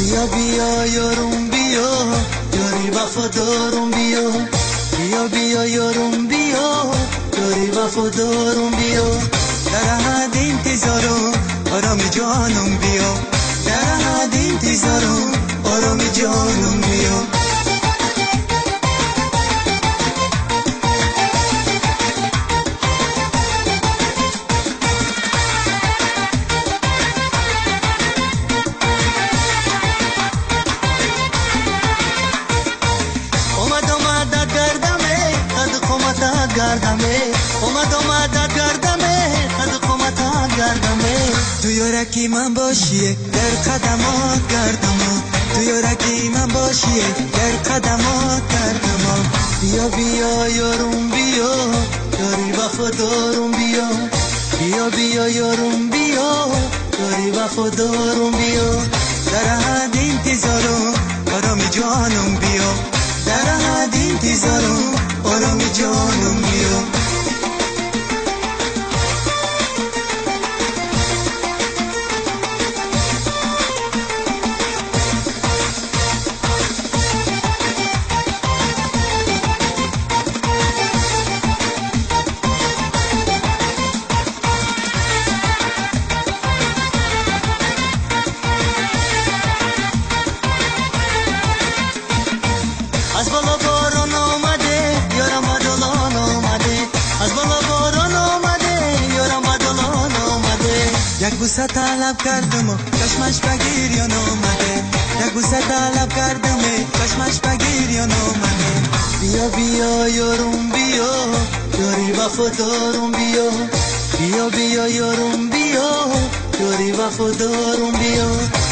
بیا بیا یارم بیا یاری وفادارم بیا بیا بیا یارم بیا یاری وفادارم بیا در حد انتظارم آرام جانم بیا در حد انتظارم آرام جانم بیا. اومد اومد گردمه قد قامت گردمه تو یارکی من باشیه در قدمات گردم تو یارکی من باشیه در قدمات گردم بیا بیا یارم بیا یاری وفادارم بیا بیا بیا یارم بیا یاری وفادارم بیا در حد انتظارم آرام جانم بیا در حد انتظارم آرام جانم بیا. از بالا باران آمده یارم بدلان آمده از بالا باران آمده یارم بدلان آمده یک بوسه طلب کردم و چشمش به گریان آمده یک بوسه طلب کردم چشمش به گریان آمده بیا بیا یارم بیا یاری وفادارم بیا بیا بیا یارم بیا یاری وفادارم بیا.